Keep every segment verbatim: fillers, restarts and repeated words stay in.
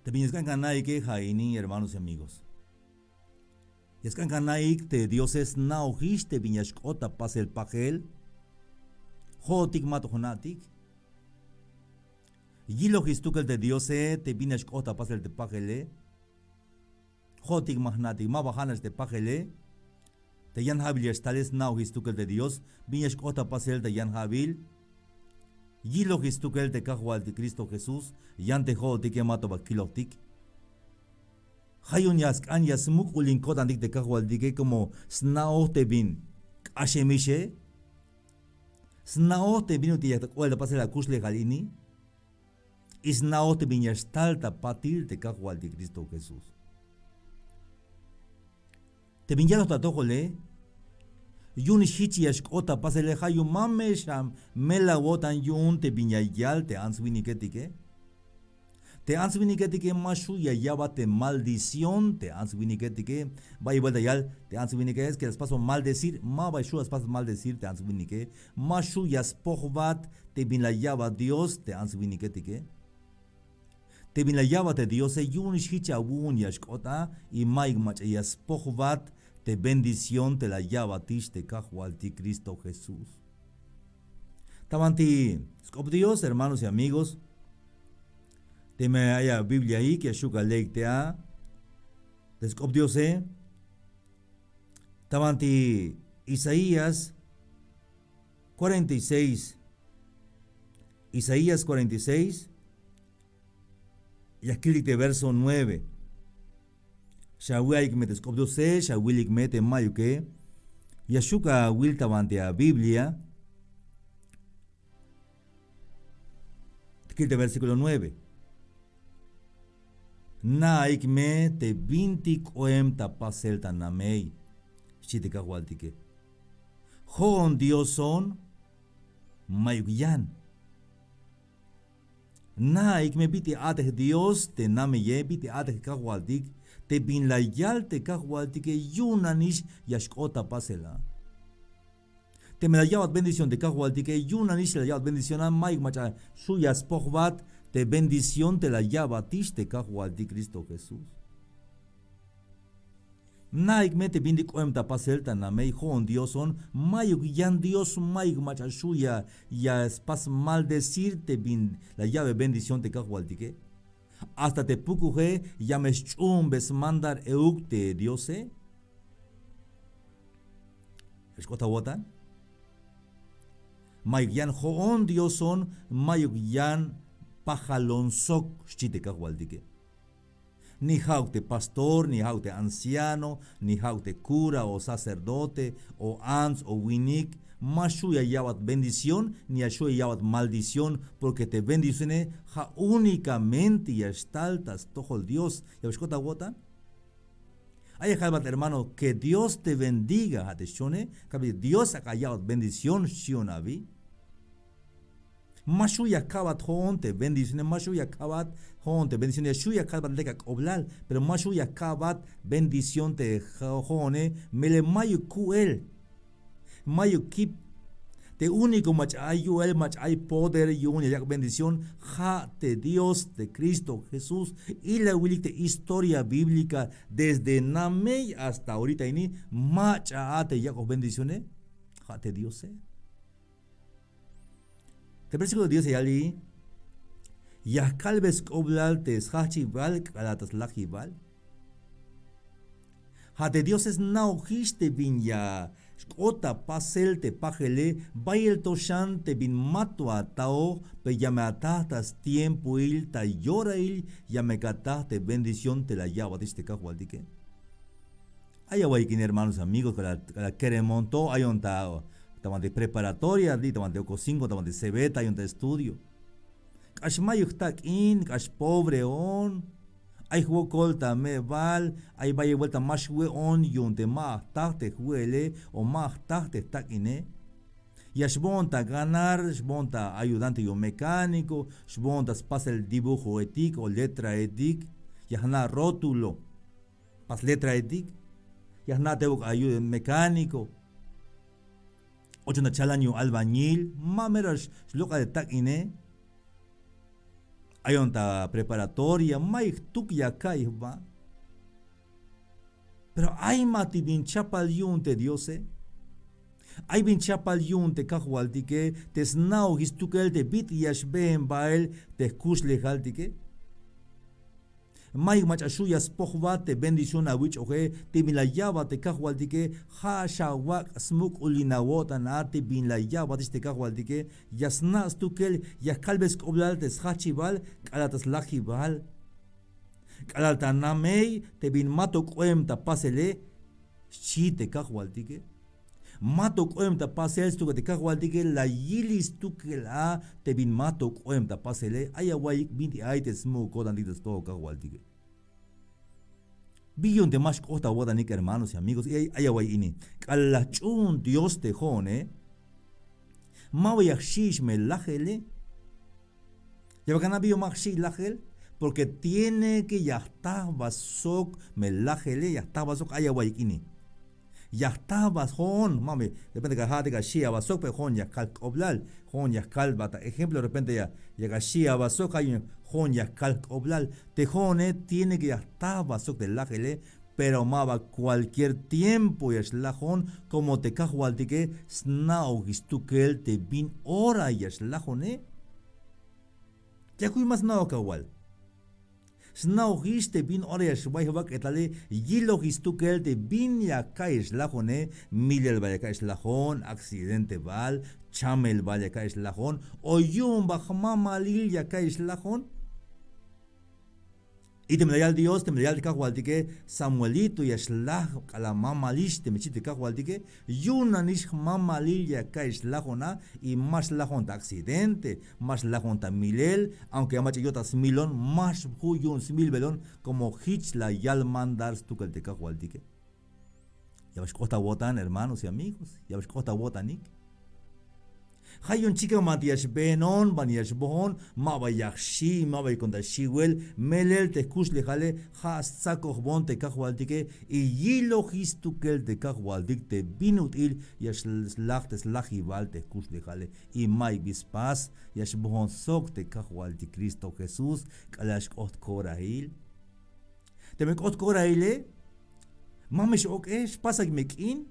Te bin ya sk'an kanaike ja' ini, hermanos y amigos. Ya sk'an kanaik te Diose sna'ojix te bin ya xk'ot ta pasel pajel. Jo'otik ma to jna'tik. Yilojix stukel te Diose te bin ya xk'ot ta pasel te pajele. Jo'otik ma jna'tik, ma ba ja'nax te pajele. Te yan ja'bil ya xtale sna'ojix stukel te Dios bin ya xk'ot ta pasel te yan ja'bil. Yilojix stukel te Kajwaltik Cristo Jesús, yan te jo'otike ma to ba kilojtik. Ja' yu'un ya sk'an ya smuk'ulin ko'tantik te Kajwaltike como sna'oj te bin k'axemixe. Sna'oj te bin ut'il yak ta k'oel ta pasel akuxlejal ini. Y sna'oj te bin ya xtal ta patil te Kajwaltik Cristo Jesús. Te bin yaloj ta atojole, yu'unix jich ya xk'ot ta pasele, ja' yu'un ma me xamel awo'tan yu'un te bin ya yal te ants winiketike. Te ants winiketike ma xju' ya ya'bat te maldición te ants winiketike. Bayel buelta yal te ants winike es que la spasbon maldecir, ma bay xju' la spas maldecir te ants winike. Ma xju' ya spojbat te bin la ya'bat Dios te ants winiketike. Te bin la ya'bat te Diose yu'unix jich awu'un ya xk'ot a, y mayuk mach'a ya spojbat te bendición te la ya'batix te Kajwaltik Cristo Jesús. Ta banti sk'op Dios, hermanos y amigos, teme ay a Bibliaik ya xju' ka leik te a te sk'op Diose. Ta banti Isaías cuarenta y seis. Isaías cuarenta y seis. Ya kiltik te verso nueve. Xawi'aik me te sk'op Diose, xawilik me te mayuke. Ya xju' ka wil ta banti a Biblia. Kil te versículo nueve. Na'aik me te bintik k'oem ta pasel ta namey, xchi te Kajwaltike. Jo'on Dioson mayuk yan. Na'aik me bit'il a'tej Dios te nameye, bit'il a'tej Kajwaltik, te bin la yal te Kajwaltike yu'unanix ya xk'ot ta pasel a. Teme la ya'bat bendición te Kajwaltike, yu'unanix la ya'bat bendición a, mayuk mach'a xju' ya spojbat te bendición te la ya'batix te Kajwaltik Cristo Jesús. Na'aik me te bintik k'oem ta pasel ta namey, jo'on Dioson mayuk yan Dios, mayuk mach'a xju' ya, ya spas maldecir te bin la ya'be bendición te Kajwaltike. Hasta te pukuje ya me sch'uunbe smandar euk te Diose. ¿Ya xk'ot awo'tan? Mayuk yan jo'on Dioson, mayuk yan pajalon sok, xchi te Kajwaltike. Ni ja'uk te pastor, ni ja'uk te anciano, ni ja'uk te cura o sacerdote o ants o winik, ma xju' ya ya'bat bendición, ni ya xju' ya ya'bat maldición, porque te bendicióne ja' únicamente ya xtal ta stojol Dios. ¿Ya xk'ot awo'tan? Ay ya kalbat hermano, que Dios te bendiga, ja' te xchone, kalbat Dios ak'a ya'bat bendición, xchion abi. Ma xju' ya ka'bat jo'on te bendicióne, ma xju' ya ka'bat jo'on te bendicióne, ya xju' ya kalbat lek ak'oblal, pero ma xju' ya ka'bat bendición te jo-, jo'one, melel mayuk ku'el. Mayuk kip. Te único mach'a ay yu'el, mach'a ay poder yu'un ya yak' bendición, ja' te Dios te Cristo Jesús. Ilawilik te historia bíblica desde namey hasta ahorita ini, mach'a a te yak'oj bendicióne, ja' te Diose. Te versículo diez ya yal i, ya jkalbe sk'oblal te sjajchibal k'alal ta slajibal. Ja' te Diose sna'ojix te bin ya xk'ot ta pasel te pajele, bayel to xan te bin mato ata'oj, pero ya me ataj ta stiempoil, ta yorail ya me kataj te bendición te la ya'batix te Kajwaltike. Ay awa'iyik in hermanos, amigos, k'alal, k'alal keremon to, ayon ta, ta banti preparatoria, li' ta banti ocosinco, ta banti cebeta, ayon ta estudio. K'ax mayuk jtak'in, k'ax pobreon, ay jwokol ta me'bal, ay bayel vuelta ma xwe'on yu'un te ma jtaj te jwe'ele o ma jtaj te jtak'ine. Ya xboon ta ganar, xboon ta ayudante yu'un mecánico, xboon ta spasel dibujoetik o letraetik, ya jna' rótulo. Pas letraetik, ya jna' tebuk ayu mecánico, ochon ta chalan yu'un albañil, ma mero xlok'al te tak'ine. Ayon ta preparatoria, mayuk jtuk ya ka'iy jba. Pero ay ma te bin chapal yu'un te Diose. Ay bin chapal yu'un te Kajwaltike, te sna'ojix stukel te bit'il ya xbeen bael te jkuxlejaltike. Mayuk mach'a xju' ya spojbat te bendición awich'oje, te bin la ya'bat te Kajwaltike. Ja' xawak' smuk'ulin awo'tan a te bin la ya'batix te Kajwaltike. Ya sna' stukel, ya kalbe sk'oblal te sjajchibal k'alal ta slajibal. K'alal ta namey te bin mato k'oem ta pasele, xchi te Kajwaltike. Mato k'oem ta pasel stukel te Kajwaltike, la yili stukel a te bin mato k'oem ta pasele. Ay awa'iyik binti ay te smuk'ul ko'tantik ta stojol Kajwaltike. Bi yu'un te ma xk'ot awo'tanik, hermanos y amigos, y ay, ay awa'iyik ini. K'alal la jch'uun Dios te jo'one, ma ba ya jxi'ix me lajele. Ya bal kana bi yu'un ma jxi'ix lajel, porque tiene que ya jta jba sok me lajele, ya jta jba sok. Ay awa'iyik ini. Ya jta jba jo'on, ma me, de repente ka ja'at ka xi' aba sok, pero jo'on ya kal jk'oblal, jo'on ya kal ba ta ejemplo, de repente ya, ya ka xi' aba sok, ay jo'on ya kal jk'oblal. Te jo'one tiene que ya jta jba sok te lajele, pero ma ba cualquier tiempo ya xlajon, como te Kajwaltike sna'ojix stukel te bin ora ya xlajone. Ya kuy ma sna'oj kawal. Sna'ojix te bin ora ya xway jbak'etale, yilojix stukel te bin ya ka'iy xlajone, milel bal ya ka'iy xlajon, accidente bal, chamel bal ya ka'iy xlajon, o yu'un ba jmamalil ya ka'iy xlajon. Y teme la yal Dios, teme la yal te Kajwaltike, Samuelito ya xlaj k'alal mamalix, teme xchi te Kajwaltike, yu'un nanix jmamalil ya ka'iy xlajon a, y ma xlajon ta accidente, ma xlajon ta milel, aunque ya mach'a yo'tan smilon, ma xju' yu'un smilbelon, como jich la yal mandar stukel te Kajwaltike. Ya bal xk'ot awo'tan, hermanos y amigos, ya bal xk'ot awo'tanik. Ja' yu'un chikan banti ya xbeenon, banti ya xbojon, ma ba ya jxi', ma ba ya konta xiwel, melel te jkuxlejale ja' stsakojbon te Kajwaltike, y yilojix stukel te Kajwaltik te bin ut'il ya xlaj te slajibal te jkuxlejale, y mayuk bi spas, ya xbojon sok te Kajwaltik Cristo Jesús k'alal xk'ot korahil. Teme k'ot korahile, ma me x-ok'e, xpasaj me k'in.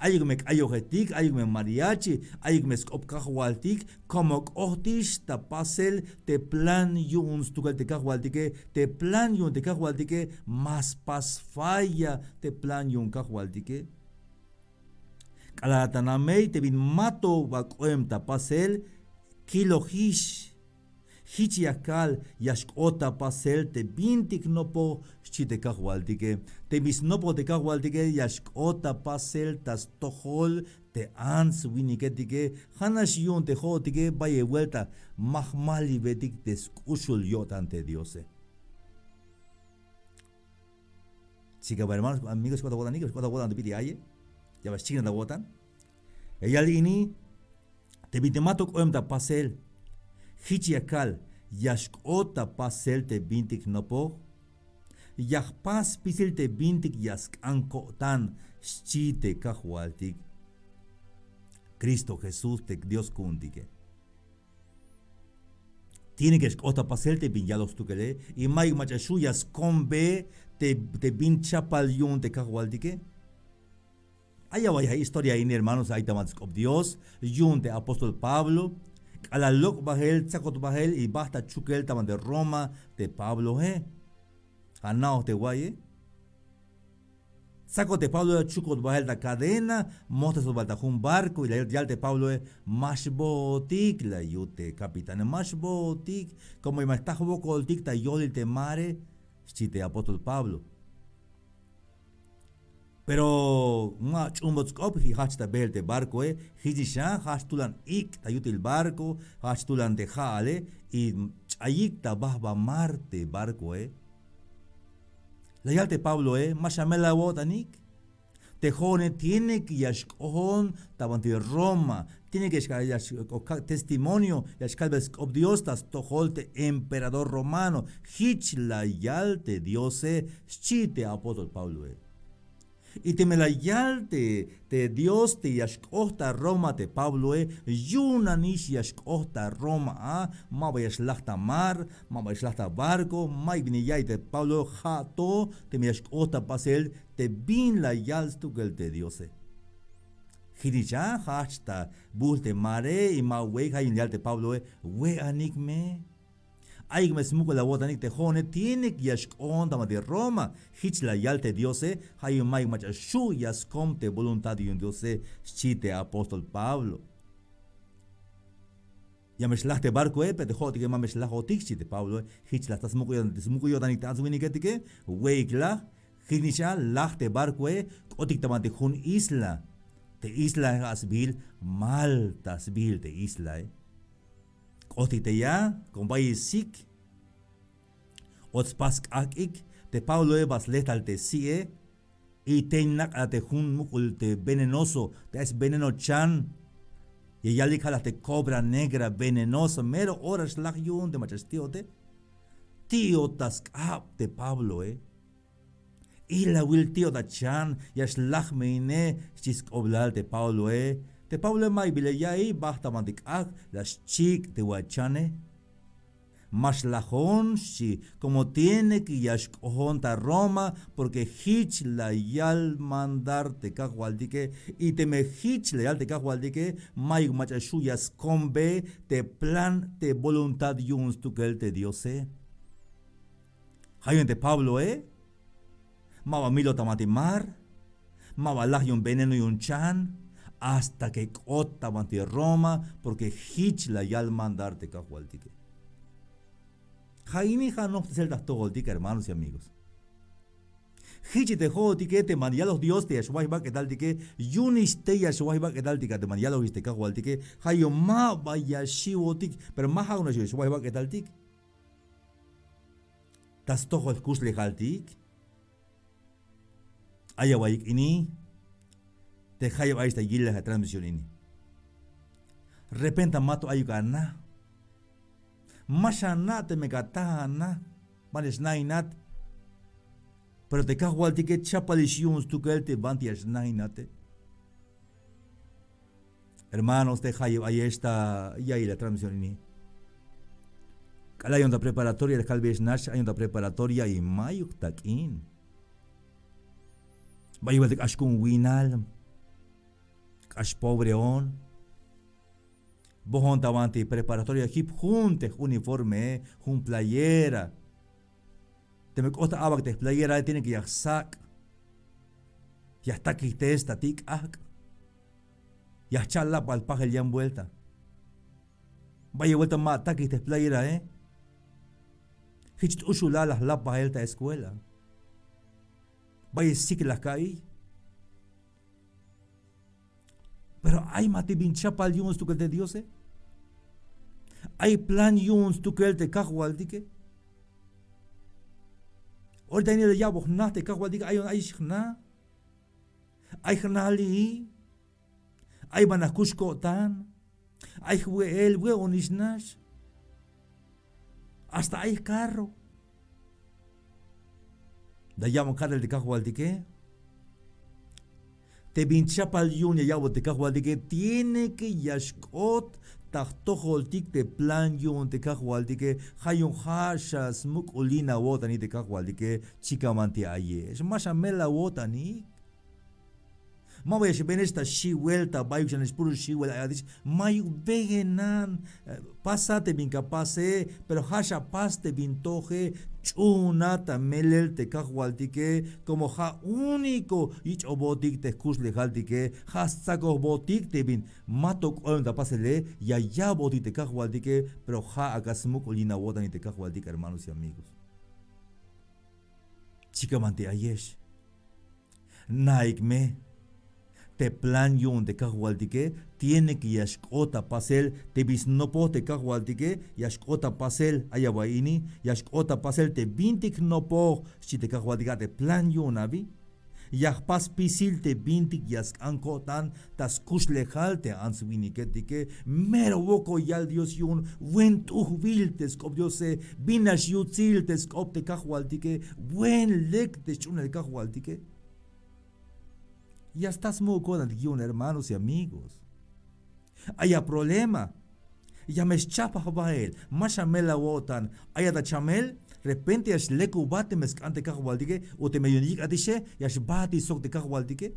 Ayuk me k'ayojetik, ayuk me mariachi, ayuk me sk'op Kajwaltik, como k'otix ta pasel te plan yu'un stukel te Kajwaltike, te plan yu'un te Kajwaltike, ma spas falla te plan yu'un Kajwaltike. K'alal ta namey te bin mato ba k'oem ta pasel, kilojix. Jich ya kal, ya xk'ot ta pasel te bintik nopoj, xchi te Kajwaltike. Te bin snopoj te Kajwaltike, ya xk'ot ta pasel ta stojol te ants winiketike, ja'nax yu'un te jo'otike bayel buelta ma jmalibetik te sk'uxul yo'tan te Diose. Chikan ba hermanos, amigos, xk'ot awo'tanik, xk'ot awo'tan te bit'il aye. Ya bal xchikan awo'tan. Ya yal ini, te bintik mato k'oem ta pasel, jich ya kal, ya xk'ot ta pasel te bintik nopoj. Ya jpas spisil te bintik ya sk'an ko'tan, xchi te Kajwaltik Cristo Jesús te Dios ku'untike. Tiene que xk'ot ta pasel te bin yaloj stukele, y mayuk mach'a xju' ya skombe te, te bin chapal yu'un te Kajwaltike. Ay awa'iyik ja' historia ini, hermanos, ay ta banti sk'op Dios, yu'un te apóstol Pablo, k'alal lok' bael, tsakot bael, y bajt ta chukel ta banti Roma te Pabloe. Ja' na'oj te wa'iye. Tsakot te Pablo ya chukot bael ta cadena, mojtesot bael ta jun barco, y la yal te Pabloe, ma xbootik, la yut te capitane, ma xbootik, como ya ma xta jwokoltik ta yolil te mare, xchi te apóstol Pablo. Pero ma ch'uunbot sk'op, y jajch ta beel te barcoe, jichnix a, jajch tulan ik' ta yutil barco, jajch tulan te ja'ale, y ch'ayik ta bajba mar te barcoe. La yal te Pabloe, ma xamel awo'tanik. Te jo'one tiene que ya xk'ojon ta banti Roma, tiene que ya xk'ot kak' testimonio, ya xkalbel sk'op Dios ta stojol te emperador romano. Jich la yal te Diose, xchi te apóstol Pabloe. Y teme la yal te, te Dios te ya xk'oht ta Roma te Pabloe, yu'un nanix ya xk'oht ta Roma a, ma ba ya xlaj ta mar, ma ba ya xlaj ta barco, mayuk bin ya ya'iy te Pabloe, ja' to teme ya xk'oht ta pasel te bin la yal stukel te Diose. Jich nix a, jajch ta bujl te mare y ma we'ik, ja' yu'un la yal te Pabloe, we'anik me. Ayuk me smuk'ul awo'tanik te jo'one, tiene que ya xk'ohon ta banti Roma. Jich la yal te Diose, ja' yu'un mayuk mach'a xju' ya skom te voluntad yu'un Diose, xchi te apóstol Pablo. Ya me xlaj te barcoe, pero te jo'otike ma me xlajotik, xchi te Pabloe. Jich la sta smuk'ul yo'tanik te ants winiketike, we'ik laj. Jich nix a, laj te barcoe, k'otik ta banti jun isla. Te islae ja' sbiil Malta sbiil te islae. K'otik te ya, como bayel sik, och spas sk'ajk'ik, te Pabloe ba sle tal te si'e, y tey nak'al te jun muk'ul te venenoso, te ay sveneno chan, ya yalik ja' laj te cobra negra venenosa, mero ora xlaj yu'un te mach'a xti'ote. Ti'ot ta sk'ab te Pabloe. Ilawil ti'ot a chan, ya xlaj me ine, xchi sk'oblal te Pabloe. Te Pabloe mayuk bin la ya'iy, bajt ta banti k'ajk', la xchik' te wachane. Ma xlajon, xchi, como tiene que ya xk'ohon ta Roma, porque jich la yal mandar te Kajwaltike. Y teme jich la yal te Kajwaltike, mayuk mach'a xju' ya skombe te plan, te voluntad yu'un stukel te Diose. Ja' yu'un te Pabloe, eh, ma ba milot ta banti mar, ma ba laj yu'un veneno yu'un chan, hasta que k'ot ta banti Roma, porque jich la yal mandar te Kajwaltike. Ja' ini ja' nojptesel ta jtojoltik, hermanos y amigos. Jich te jo'otike, te ban yaloj Dios te ya xway jbak'etaltike, yu'unix tey ya xway jbak'etaltik a te ban yalojix te Kajwaltike, ja' yu'un ma ba ya xiwotik, pero ma ja'uk nax ya xway jbak'etaltik. Ta stojol jkuxlejaltik. Ay awa'yik ini te jayeb ayex ta yilel a transmisión ini. Repente ma to ayuk ana. Ma xana' teme ka ataj ana, ban ya xna'inat. Pero te Kajwaltike chapalix yu'un stukel te banti ya xna'inate. Hermanos, te jayeb ayex ta ya'iyel a transmisión ini. K'alal ayon ta preparatoria, la kalbeyex nax, ayon ta preparatoria y mayuk tak'in. Bayel buelta k'ax ku'un winal, k'ax pobreon. Bojon ta banti preparatoria, jip jun te uniforme, jun playera. Teme k'ot ta abak te playera, tiene que ya jsak'. Ya jtakijtes ta ti' k'ajk'. Ya jcha' lapal pajel yan buelta. Bayel buelta ma atakij te playerae. Jich t'uxulal la jlapajel ta escuela. Bayel sik la jka'iy. Pero ay ma te bin chapal yu'un stukel te Diose. Ay plan yu'un stukel te Kajwaltike. Orita ini la ya'bon jna te Kajwaltike, ayon ayix jna. Ay jna li'i. Ay ban la jkux ko'tan. Ay jwe'el, we'onix nax. Hasta ay jcarro. La ya'bon ka'tel te Kajwaltike. Te bin chapal yu'un ya ya'bon te Kajwaltike, tiene que ya xk'ot ta jtojoltik te plan yu'un te Kajwaltike. Ja' yu'un ja' xa smuk'ulin awo'tanik te Kajwaltike, chikan banti ayex. Ma xa mel awo'tanik. Ma ba ya xbeenex ta xiwel, ta bayuk xanex puro xiwel ayatix, mayuk beenan. Eh, pasa te bin ka pase, pero ja' xa pas te bin toje. Ch'uuna ta melel te Kajwaltike, como ja' único yich'ojbotik te jkuxlejaltike, ja' stsakojbotik te bin ma to k'oem ta pasele, ya ya'botik te Kajwaltike, pero ja' ak'a smuk'ulin awo'tanik te Kajwaltik, hermanos y amigos. Chikan banti ayex. Na'ik me, te plan yu'un te Kajwaltike tiene que ya xk'ot ta pasel, te bin snopoj te Kajwaltike ya xk'ot ta pasel. Ay awa'y ini, ya xk'ot ta pasel te bintik jnopoj, xchi te Kajwaltike, a te plan yu'un abi. Ya jpas spisil te bintik ya sk'an ko'tan ta skuxlejal te ants winiketike. Mero wokol yal Dios yu'un, buen t'ujbil te sk'op Diose, binax yutsil te sk'op te Kajwaltike, buen lek te sch'uunel Kajwaltike. Ya sta smuk'ul ko'tantik yu'un, hermanos y amigos. Ay a problema. Ya me xchajpaj bael, ma xa mel awo'tan. Ay a ta chamel, repente ya xlekubat teme sk'an te kajwaltike, o teme yu'un yik'atixe, ya xbajtix sok te kajwaltike.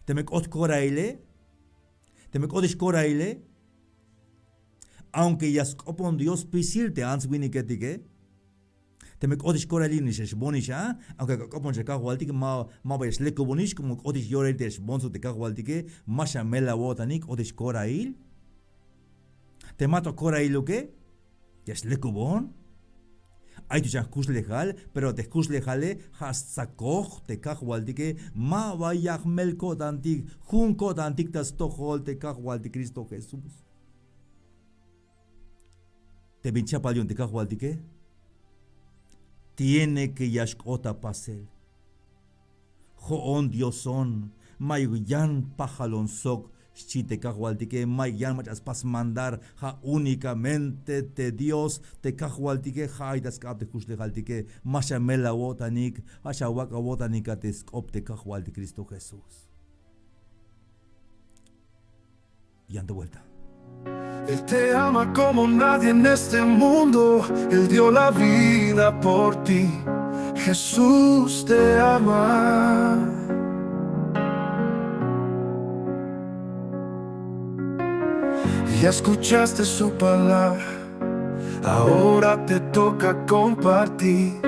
Teme k'ot koraile, teme k'otix koraile, aunque ya sk'opon Dios spisil te ants winiketike, teme k'otix korail nix ya xbonix a, aunque ak'a k'opon xa kajwaltik, ma, ma ba ya xlekubonix, como k'otix yorail te ya xbon sok te kajwaltike, ma xa mel awo'tanik, k'otix korail. Te mato korailuke, ya xlekubon. Ay to xan jkuxlejal, pero te jkuxlejale ja' stsakoj te kajwaltike, ma ba ya jmel ko'tantik, jun ko'tantik ta stojol te kajwaltik Cristo Jesús. Te bin chapal yu'un te kajwaltike, tiene que ya xk'ot ta pasel. Jo'on Dioson, mayuk yan pajalon sok, xchi te kajwaltike, mayuk yan mach'a spas mandar, ja' únicamente te Dios, te kajwaltike, ja' ay ta sk'ab te jkuxlejaltike, ma xa mel awo'tanik, ja' xa wak' awo'tanik a te sk'op te kajwaltik Cristo Jesús. Yan de vuelta. Él te ama como nadie en este mundo. Él dio la vida por ti. Jesús te ama. Ya escuchaste su palabra. Ahora te toca compartir.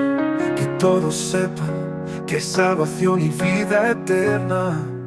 Que todos sepan que hay salvación y vida eterna.